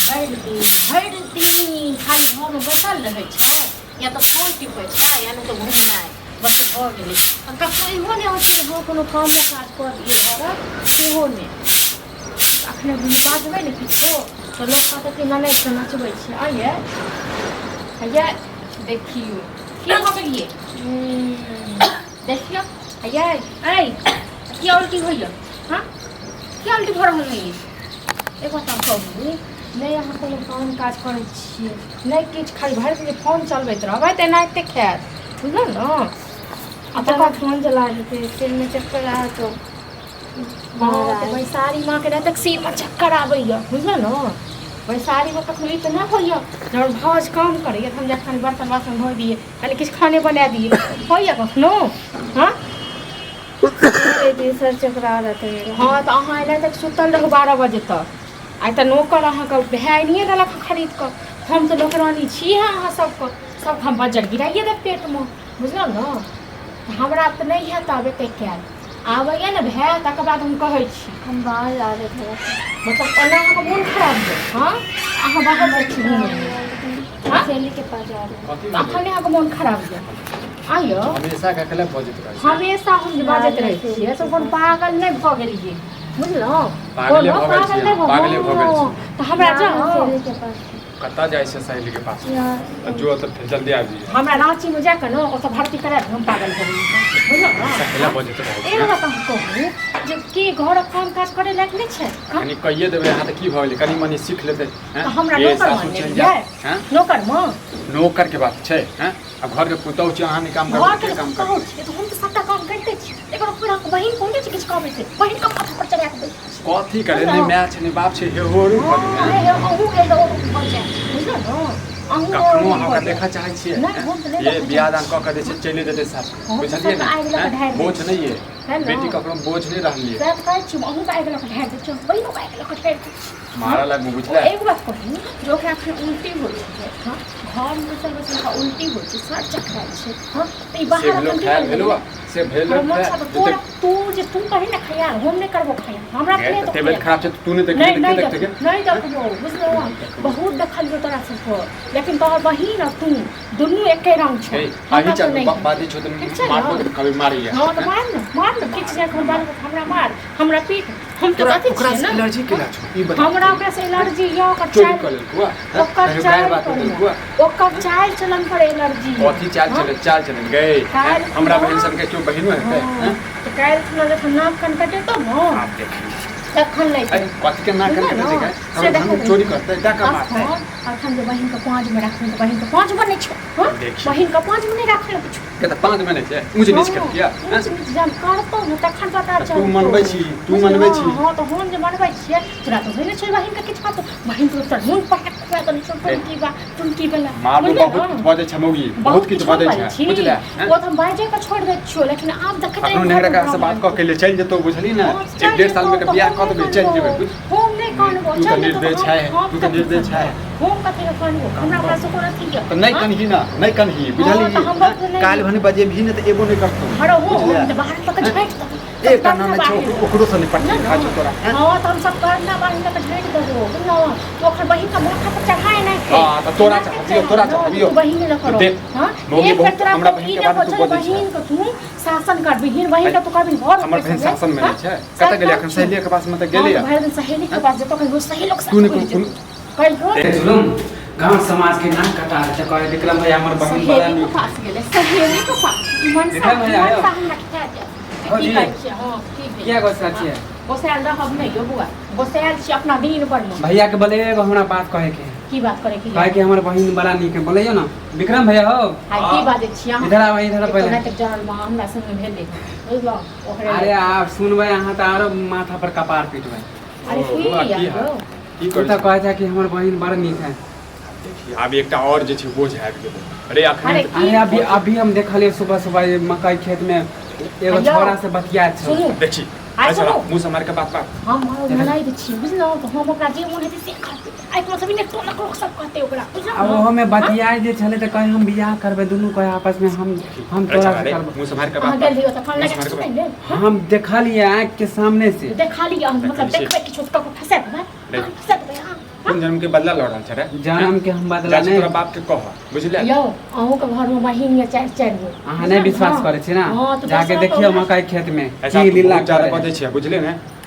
भरि दिन भरि दिन खाली घरमे बैसल रहै छै, या तऽ फोन टिपै छै या नहि तऽ घुमनाइ, बस भऽ गेलै। आ कखनो इहो नहि होइ छै जे हँ, कोनो कामो काज कऽ दियै घरक, सेहो नहि। अखने बाजबै ने किछो तऽ लोक कहतै कि ननदिके नचबै छै। आँय यै, देखियौ की भऽ गेलियै। देखियौ यै, ऐ किया उल्टी होइए? हँ, किया उल्टी भऽ रहल है? एक बात हम कहू, नहि अहाँ कोनो काम काज करै छियै, नहि किछु, खाली भरि दिन फोन चलबैत रहबै तऽ एनाहिते खायत, बुझलहुँ ने? आ तकर फोन चला रहे थे, सिर में चक्कर आया तो। हँ, तऽ बैसारी माँके नहि तक सिरमे चक्कर आबैए, बुझलहुँ ने? बैसारीमे कखनो ई तऽ नहि होइए जे हमर भाउज काम करैए तऽ हम जाकऽ कनि बर्तन बासन धो दियै, कनि किछु खाने बना दियै। होइए कखनो? हँ। सर चकरा रहा था मेरा। हँ, तऽ अहाँ एना तक सुतल रहू 12 बजे तक। आइ तऽ नौकर अहाँके भाय आनिए देलक खरीद कऽ। हम तऽ नौकरानी छी है अहाँ सबके, सब हम बजर गिराइए देब पेटमे, बुझलहुँ ने? तऽ हमरा तऽ नहि हैत आब एतेक कयल। आबैए ने भाय, तकर बाद हम कहै छी। हम बाहर जा रहे थे। मतलब ओना अहाँके मोन खराब यऽ? हँ, अहाँ बाहर जाइ छी घुमै? हाँ? सहेली के पास जा रहे हैं। कथी तऽ अखन अहाँके मोन खराब यऽ? आइयो हमेशा ककले बजैत रहै छै? हमेशा हम जे बाजैत रहै छियै तऽ कोनो पागल नहि भऽ गेलियै, बुझलहुँ? पागले कोनो भऽ गेल पागल छियै, नहि भऽ पागले भऽ गेल छियै। तऽ हमरा जाओ जाउ सहेली के पास। कतऽ जाइ छै सहेली के पास? यहाँ। आ जो तऽ फेर जल्दी आबि जइहे। हमरा राँचीमे जा कऽ ने ओतऽ भर्ती करा कऽ हम पागल भऽ गेलियै, बुझलहुँ ने? सहेला बजैत रहै एगो छै। बात अहाँ कहू जे की घरक काम काज करै लायक नहि छै? हँ? कनि कहिए देबै अहाँ तऽ की भऽ गेलै? कनि मनि सीख लेतै, हैं? तऽ हमरा ए, नौकर सासुर मानने चलि रहियै? जायत, हैं? नौकर माँ नौकर के बात छै, हैं? आ घर के पुतहु छै, अहाँ नहि काम करबै घरके तऽ के काम पुतहु करतै? छियै तऽ हम तऽ सबटा काम करिते छी। एकर पूरा बहिन कोन छै किछु काम हेतै, बहिन के माथा पर चढ़ा कऽ बैठ। कथी करे? नहि माय छै, नहि बाप छै, हे हो रू भऽ गेलै, हँ, हैं? हे, अहूँ एलो भऽ जायत, बुझलहुँ ने? अहूँ कखनो एलो अहाँ भऽ ओकरा जायत। देखऽ चाहै छियै? नहि, हैं? हम तऽ नहि ये देखऽ बियाह चाहै दान कऽ के जे छै चलि जेतै सासुर, हम तऽ बुझलियै सबके ने? आगि लऽ कऽ हैं? ढारि दै बोझ छी। नहि ये है ने? बेटी ककरो बोझ नहि रहलियै। सएह तऽ कहै छी, अहूँके आगि लऽ कऽ ढारि दै छी, बहिनोके आगि लऽ कऽ ढारि दै छी। मारऽ लगबू, बुझलै? एगो बात कहू जे ओकरा एखन उल्टी होइ छै, हँ, घरमे बैसल बैसल ओकरा उल्टी होइ छै, सर चकराइ छै, हँ, तऽ ई से बाहर भेलो एखन की खायल करबै? भेलो, से भेलो हमर मोन खायल। छै तोरा, तू जे तू कही ने खयाल, हम नहि करबो खयाल, हमरा गै, नहि तऽ तो तबियत खयाल। खराब छै तऽ तू नहि देखबही नहि तऽ के नहि देखतै? देखबो, नहि देखबो, बुझलहुँ? बहुत देखलियौ तोरा सबके, लेकिन तोहर बहिन आ तू दुनू एके रंग छौ। गै, हमरा अही तऽ चल नहि। बाजै छौ तऽ ठीक छै ने? मारबो तऽ कभी मारैया। हँ, तऽ मार ने, मार ने। किछु जाकऽ हम बाजबो तऽ हमरा मार, हमरा पीट। हम तऽ तोरा कथी ओकरा छियै से ने? एलर्जी केला छौ, ई बता। हमरा ओकरा से एलर्जी यऽ, ओकर चोरी चाल कऽ लेलकौ आ, हैं? ओकर कहियो चाल गारि बात पर देलकौ आ? ओकर चाल चलन पर एलर्जी यऽ। कथी चाल? हँ? चले चाल चलन गै, हैं? काल्हि हमरा खुना बहिन सबके केओ बहिनो हेतै? हँ, हैं? तऽ काल्हि खुना जखन नाक कान कटेतौ ने आब देखी। तखन नहि ऐ, कथी के नाक कान बुझलियै कटेतै ने? गै? से हमर देखो धन चोरी करतै, डाका मारतै। अखन अखन जे बहिनके पाँजमे राखबै तऽ बहिनके पाँजमे नहि छौ। हँ, देखी। बहिनके पाँजमे नहि राखल छौ। के तऽ पाँच महीने छै, ऊँच नीच केलकै, हैं? ऊँच नीच जहन करतौ ने तखन पता तऽ तू चलतौ। मनबै छी, तू बुझलहुँ? मनबै छी। हँ, तऽ हम जे मनबै छियै, तोरा तऽ होइ नहि छै बहिनके किछु कहतौ। बहिन तो तोरा मुँह पर खुआ देने छौ टुनकी बा टुनकी वाला। मारबो। बुझलियै बहुत ने? किछु बजै छै मौगी, बहुत किछु हम बजै बाजै छै, छी। बुझले, हैं? ओ तऽ हम बाजै के छोड़ि दै छियौ, लेकिन आब देखैत अखनो नैहरा से बात कऽ के ले चलि जेतौ, बुझली ने? हँ, एक डेढ़ साल में चलि बियाह जेतौ कऽ तऽ देबै, हम चलि नहि जेबै, कानबो। बुझ। हम नहि कानबो। तू तऽ चलि जेतौ निर्दय तऽ छै, हम तू तऽ कथी निर्दय छै। हम कथी के कानबो? हमरा ओकरा से कोनो अथी यऽ? तऽ नहि हँ? कनही ने, नहि कनही, बुझली? तऽ हम बात नहि। काल्हि भने बजेबही ने तऽ एगो नहि करतौ, हरो हो। बुझले? हम तऽ बाहर तक झाँटि देबो। एकटा ननद छै, ओकरो से नहि पटकी खाइ छौ तोरा, हैं? हँ, तऽ हम सब करना बान्हि कऽ झाँटि देबो, बुझलहुँ? तू ओकर बहिन के माथा पर चढ़ाए नहि के। हँ, तऽ तोरा चढ़ाबियौ, तोरा चढ़ाबियौ। तू बहिन लऽ करो। देख, हँ, मौगी एक बेर बहुत तोरा हमरा ई बहिन के नहि बारे तू बचल बजै छै। बहिन के तू शासन करबिही, बहिन के तू करबिही घर हमर बहिन शासन में नहि छै। कतऽ गेलै अखन? सहेलिया के पास में तऽ गेलै। भरि दिन सहेली के पास जेतो, कहियो सहेलो के तू साथ नहि खुलि कोनो जेतो कहियो। जुलुम गांव समाज के नाम कटा देते। कहे विक्रम भैया हमर बहिन बड़ा सहेली के नीक। पास गेलै, सहेली के पास। ई मनसा विक्रम भैया आयो। मनसा हमरा खिचा जायत। हो की जी। कहै छियै? हँ, की भेल? किया गोसा छियै? गोसायल रहब नहि यौ बौआ, गोसायल छी अपना दिन पर मे। भैया के बोले, एगो हमरा बात कहे के है। की बात करे के? कहे कि हमर बहिन बड़ा नीक है, बोलैयो ना विक्रम भैया हो। आइ की बाजै छी अहाँ? इधर आबै, इधर पहिले। नहि तऽ जानल माँ हमरा संगे भेलै, बुझलहुँ? ओकरे अरे आप सुनबै अहाँ तऽ आरो माथा पर कपार पीटबै। अरे ओ, की बौआ, की यौ? हाल? की ओ करै तऽ छी? कहै छै कि हमर बहिन बड़ नीक है। देखी, आब एकटा और जे छै बोझ आबि गेलै। अरे अखन अरे अरे अभी अभी हम देखलियै सुबह सुबह ये मकई खेत में एगो हेलो। छोरा से बतियात छौ। सुनू। देखी। आइ अच्छा सुनू। मुँह से मारि के बात बात। हम ननैद छी, बुझलहुँ? तऽ हम ओकरा जे मोन हेतै से करतै। आइ कोनो सब टोलक लोक सब कहतै ओकरा, बुझलहुँ? आ ओहो में बतियाय जे छलै तऽ कहे हम बियाह करबै दुनू कहे आपस में हम अरे तोरा छौड़ा से रे, करबै। मुँह से मारि के अहाँ बात गेल बात। रहियो तखन मुँह लगा से मारि के सुनै बात। लेल? हम देखलियै आँखि के सामने से। देखा लिअ, मतलब देखै छी। देखबै किछो तऽ ककरो फंसा देबै, नहीं। ककरो फंसा देबै अहाँ? कोन जन्म के बदला लऽ रहल छै रे? जन्म के हम बदला जाइ छी नहि तोरा बाप के कह, बुझले? यौ, अहूँके घरमे बहिन यऽ चारि चारि गो। अहाँ नहि विश्वास हँ। करै छी ना? हँ, तऽ जाके दोसरा देखियौ के मकई खेत में ऐसा की तू लीला बहुत ज्यादा करे। बजै छियै, बुझले ने?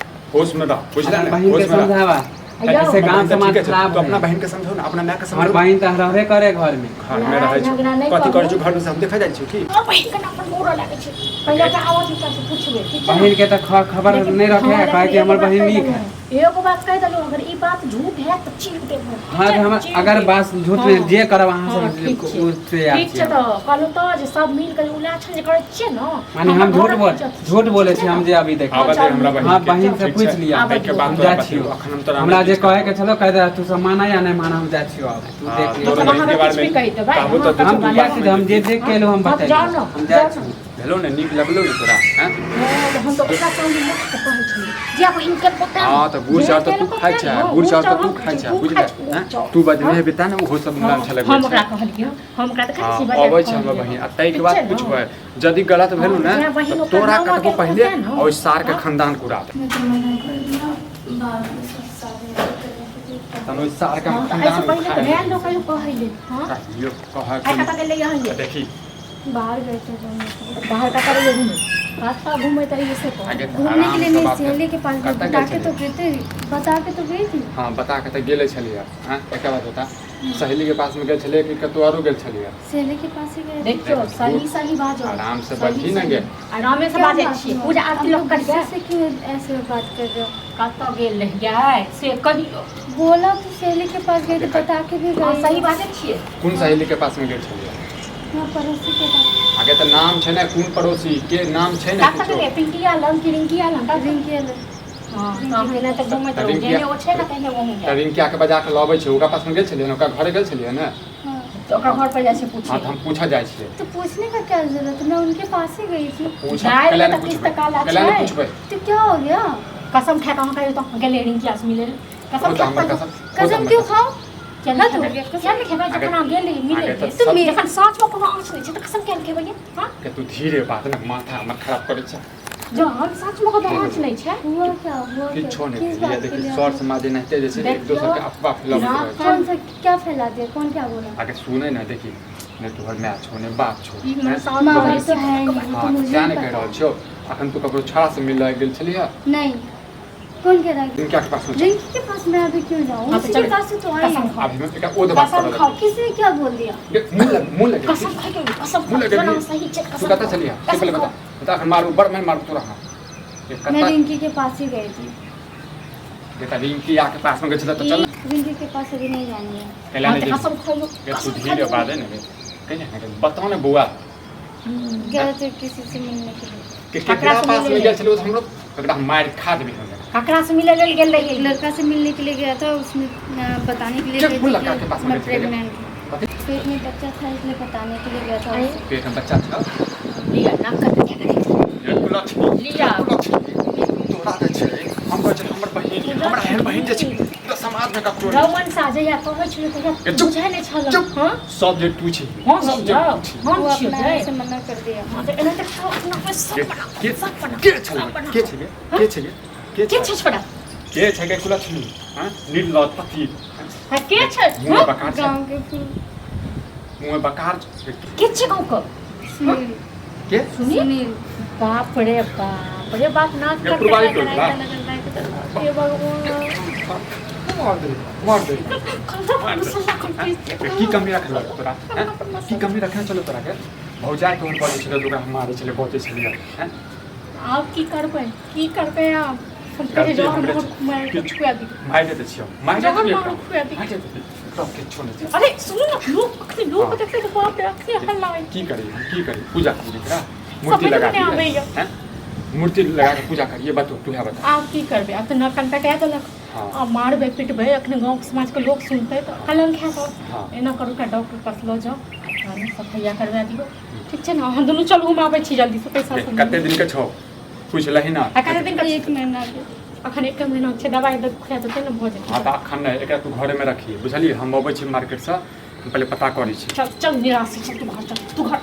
होश में रह, बुझले अपन ने? बहिन के होश में रह। समझावा। यौ, ऐसे गांव बहिन तऽ समाज ठीके छै, खराब तू अपना है। बहिन के समझाउ ने, अपना माय के हमर समझाउ। बहिन तऽ रहबे करे घर में। घर में रहै छै, झगड़ा नहि कथी करू। करै छै घर में से हम देखै जाइ छियै की? हमर बहिन के नाम पर मोड़ऽ लागै छै। पहिले ओकरा आवाज उठा से पूछबै, ठीक छै ने? बहिन के तऽ खबर लेकिन नहि रखे हँ, है, कहे लेकिन कि एगो हमर बात बहिन कहि नीक है। देलहुँ, एगो बात कहि देलहुँ, अगर ई बात झूठ है तऽ चीर देबो। हाँ, तऽ हम चीर अगर देब। बात झूठ नहि, हँ। जे करब अहाँ हँ, सब ठीक छै। ओ तैयार ठीक छै। छियै। तऽ कहलहुँ तऽ जे सब मिल कऽ उलाछन जे करै छियै ने, माने हमर हम झूठ घरक बोल इज्जत छै। झूठ बोलै ठीक छी छै हम ने? जे अभी देख। आबऽ दे हमरा बहिन हाँ, के, बहिन से ठीक पूछ छै? लिअ। ताहिके बाद हम तोरा जाइ बतेबौ, छियौ। अखन हम तोरा हमरा नहि जे किछु कहे के छलो कहि दे, तू सब माना या नहि माना, हम जाइ छियौ आब, तू हाँ, देख लिअ। तोरा मतलब बहिन के अहाँ बारे किछु भी में कहि देबै, कहबो अहाँ तऽ हम तू किछु किया बात से हम जे देख के एलहुँ हम हँ, बतेलियौ। जाउ ने, हम जाइ जाउ छियौ। ने। भेलो ने, नीक लगलो ने तोरा? हैं? हँ, हम तऽ ओकरा संगे लऽ कऽ कहै छलियै जे बहिन के पता हाँ, तऽ गुड़ चाउर तऽ तू खाइ छै, गुड़ चाउर तऽ तू खाइ छै, बुझले? हैं, तू बजने हेबी तैं ने ओहो सब नाम छलै। हम ओकरा कहलियै, हम ओकरा देखै हाँ छी बजा अबै छै हमर बहिन आ ताहिके बाद ठीक छै ने? पूछबै, यदि गलत भेलू ने जेना बहिन तऽ ओकर तोरा मामा कटबो के पहिले कहतै ने। आ ओहि सार के खानदान के उड़ा देब। मैं तो मना कर दिया बाद में, सब शादी करने के लिए। तहन ओहि सार के हम हँ, तऽ एहिसँ खानदान पहिले तऽ उखाड़ि भेल लोक कहियो कहै ले। हँ, कहियो कहै आइ कतऽ गेलै यहाँ ये? देखी। बाहर गए थे घूमने के लिए। बाहर कतऽ रहियै घूमै? कतऽ घूमैत रहियै से कहू। आगे तऽ घूमने के आरामसँ लिए नहीं, बात कर। सहेली के पास गए। कतऽ बता गेल के छलियै? तो गए थे, बता के तो गई थी। हँ, बता के तऽ गेले छलियै। हँ, एकर बाद बता, सहेली के पास में गेल छलियै कि कतौ आरो गेल छलियै? सहेली के पास ही गए थे। देखियौ, देख, सही सही बाजो। आराम से सही बजही ने सही। गे। आरामे से क्या बाजै बात छियै हुआ? पूजा आरती आप लोक लोग करियै। गुस्से से क्यों ऐसे बात कर रहे हो? कतऽ गेल रहियै से कहियौ। बोला तो, सहेली के पास गई थी, बता के भी हँ, गई। सही बाजै छियै। कोन सहेली के पास में गेल छलियै? यहाँ पड़ोसी के पास। आगे तऽ नाम छै ने, कोन पड़ोसी के नाम छै ने? कतऽ किछो गेलियै? पिंकिया लग कि रिंकिया लग? कतऽ? रिंकी अलग। हँ, तऽ अहाँ एना तऽ घूमैत तऽ रहू। रिंकिया- जेहने ओ छै ने तेहने ओहूँ तऽ जायब। रिंकिया के बजा के लबै छै, ओकरा पास में गेल छलियै ने? ओकरा घरे गेल छलियै ने? हाँ। तऽ ओकरा घर पर जाइ छै हँ, पूछे। तऽ हम पूछऽ जाइ छियै। तो पूछने का क्या जरूरत है? मैं उनके पास ही गई थी। पूछऽ दालि कैला मे नहि तऽ किछु पूछबै? तऽ काला कैला नहि छै। पूछबै? तो क्या हो गया? कसम खा कऽ अहाँ कहियौ तऽ गेलियै रिंकिया से मिलै लए। कसम ओ तऽ खा हमर कऽ कसम, ओ तऽ कसम हमर क्यों कसम। खाओ? किया नहि हद हो खेबै? गया, कसम। किया नहि खेबै? जखन अहाँ गेल रहियै मिलै आगे तऽ लए, सब- जखन साँचमे कोनो आँच नहि छै तऽ कसम किया नहि खेबै यै? हँ, के तू धीरे बात ने, माथा हमर खराब करै छै। जहन साँचमे कोनो आँच नहि छै। हुआ क्या, हुआ क्या? किछो नहि किस भेल। बात के देखी, लिए सर आपने- समाज एनाहिते जे छै ने, एक देखियौ। दोसर के अफवाह फैलाबैत रहै छै। कौन सा क्या फैला दिया? कौन क्या बोला? आगे सुनै ने, देखी ने, तोहर माय छौ ने बाप छौ, ई हैं? मन साँच माँ मे बाप तो है नहीं, वो हाँ, तो मुझे तें ही ने कहि पता रहल है। छियौ, अखन तू ककरो छौड़ा से मिलऽ गेल छलियै? नहीं, कौन कह रहा है? रिंकिया के पास में चल। रिंकी के पास मैं अभी क्यों जाऊँ? हाँ, तो उसी के चल। पास से तो आई कसम हूँ। खाओ। अभी हम एकरा ओ दबाव कसम करऽ खाओ। किसने क्या बोल दिया? लगलै। मुँह लग, मुँह लगे। कसम खाइ के, कसम मुँह खाओ। लगे। जो नाम सही छै, तू कसम कतऽ खाओ। छलियै से कसम पहिले बता। खाओ। बता, अखन मारू, बड़ मारि मारू तोरा हम। ये मैं कतऽ रिंकी के पास ही गई थी। बेटा रिंकी आके पास में गेल छलै तऽ चल। रिंकी के पास अभी नहीं जानी है। कैला हाँ, नहि तऽ जेबही? कसम खाइयो। गे, तू कसम धीरे खाइयो। बाजै ने गे, कहिया ने गे, बताउ ने बौआ। गए थे किसी से मिलने के लिए। के ककरा केकरा से पास मिलै में लेल? गेल छलै? ओ तऽ हमरो एकरा हम मारि खा देबै हमरा। ककरा से मिलै लेल गेल रहियै? एक लड़का से मिलने के लिए गया था, उसने बताने के लिए क्या गई बोला थी लड़का के पास कि में मैं गई थी? प्रेग्नेंट हूँ। कथी? पेट में बच्चा था, इसलिए बताने के लिए गया था। अरे। उसे। पेट में बच्चा छौ? लिअ, नाक कट के करै छै। ये कुलक्षणी, लिअ। कुलक्षणी, तोरा जे छै, हम कहै छियै हमर बहिन ये, हमरा एहन बहिन जे छै पूरा समाज में ककरो नहि। रमन सा जहिया कहै छलै तहिया ए, चुप। बुझै नहि छल। चुप। हँ, सब जे तू छी, हम सब जे छियौ, तू छी। हम वो छियौ अपना गे। से मना कर दिया। हँ, तऽ एना तऽ खाओ, अपना पे सब के बनाओ, के सब बनाओ, के छलै? सब बनाओ। के छै गे? के छै गे? के के छै? छै छोड़ा? के छै गे कुलक्षणी? हँ, निर्लज पति। हँ, के छै? मुँह हँ? बकार छै। गांव के फूल। मुँह बकार छै। के छै गाँव के? सुनील। के? सुनी। सुनील। बाप रे बाप रे बाप, नाक ये कट पुरबारी कट टोला। हे भगवान। मार दे, मार दे। कंधा पर मसाला कम पीस दे। की कमी रखल तोरा? हैं? की कमी रखने छलो तोरा के? भौजाई तोहर बजै छलै तऽ ओकरा हम मारै छलै, बजै छलियै, हैं? आब की करबै, की करबै आब? हम कहै गलती जहर हमरे मार छै। मारि के किछु खुआ दियौ। मारि देते छियौ, मारि जहर देबै मार एकरा। खुआ दियौ। मारि देतै एकरा, किछो नहि छै। अरे सुनू ने, लोक अखने लोक हँ। देखतै तऽ बाप रे, अखने हल्ला होइत। की करी हम, की करी? पूजा करी एकरा? मूर्ति समझ लगा नहि दियै? आबैया। हैं, मूर्ति लगा के पूजा करिए? बतो, तू है बता। आब की करबै? आब तऽ नाक कान कटा देलक। हाँ। आब मारबै पिटबै, अखने गाँव समाजके लोक सुनतै तऽ कलंक हैत। हाँ। एना करू, एकटा डॉक्टर पास लऽ जाउ आ सफैया करवा दियौ। ठीक छै ने? अहाँ दुनू चलू, हम आबै छी जल्दीसँ पैसा देख, सब। कते दिन के छौ, पूछ लही ना। आ कते दिन के? एक महीना के। अखन एक महीना छै, दवाइ दऽ खुआ देतै ने, भऽ जेतै। हाँ, तऽ अखन नहि, एकरा तू घरे में रखी, बुझलियै? हम अबै छी मार्केटसँ, हम पहिले पता करै छी। चल चल, निराश चल, तू घर चल, तू घर।